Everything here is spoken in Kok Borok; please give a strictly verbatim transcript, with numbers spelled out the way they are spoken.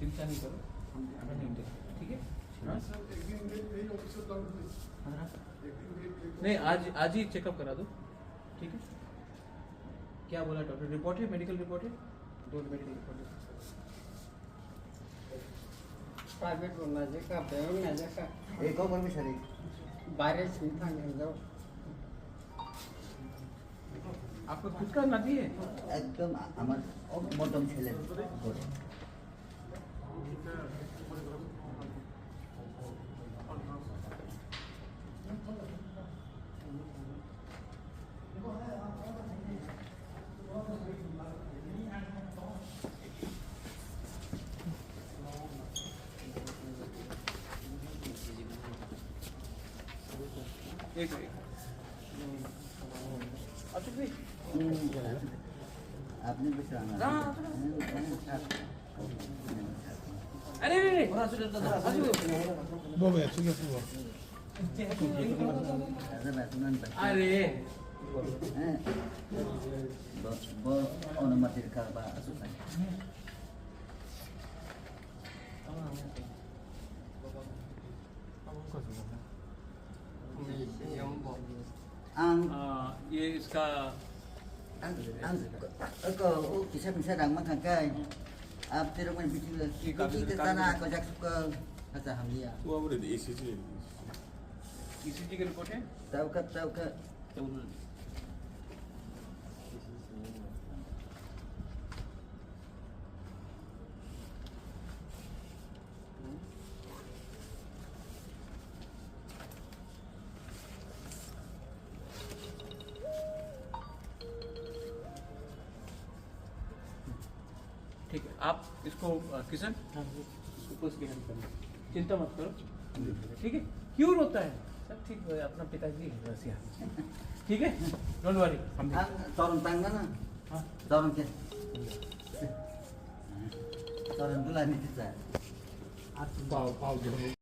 चिंता नहीं करो, हम, हम नहीं उठेंगे, ठीक है? हाँ? सर, एक दिन में यही ऑफिसर डाउन हुई। हाँ, हाँ। एक दिन में एक नहीं, आज, आज ही चेकअप करा दो, ठीक है? क्या बोला डॉक्टर? रिपोर्ट है, मेडिकल रिपोर्ट है? दो मेडिकल रिपोर्ट है। प्राइवेट में ना देखा, बैंक में ना देखा। एक और भी सर, एक। বাইরে ছিনতাই নিয়ে যাও। आपका खुद का नाती है? একদম আ-, আমার অ-, মধ্যম ছেলে। एक, एक। अचुक भाई। আপনি বুঝতে পারবেন। না, না, না। अरे, अरे, अरे। Bobo, ya, suya, suya. अरे। हैं? Bo, bo, ono matir ka ba, asu kai. Ang, आ, ये इसका ang, ang, ko, ko, o kisa misa rang ma thang kai. Ab tiro man biting. Ki ka, ki ka, ka, tana ko jak ko. Asa hamliya. वो बोले ECG. ECG की रिपोर्ट है? Tau ka, tau ka. तो उन्होंने ठीक है, आप इसको, अ, किशन, हाँ, जी। इसको पुश के हेल्प करो, चिंता मत करो, ठीक है? क्यों रोता है? सब ठीक हो, अपना पिताजी है, बस यहाँ, ठीक है? डोंट वरी, हम देखते हैं। Ang torong tang na na. हाँ। Torong ke? Torong dula ni kita. आप पाओ, पाओ, जो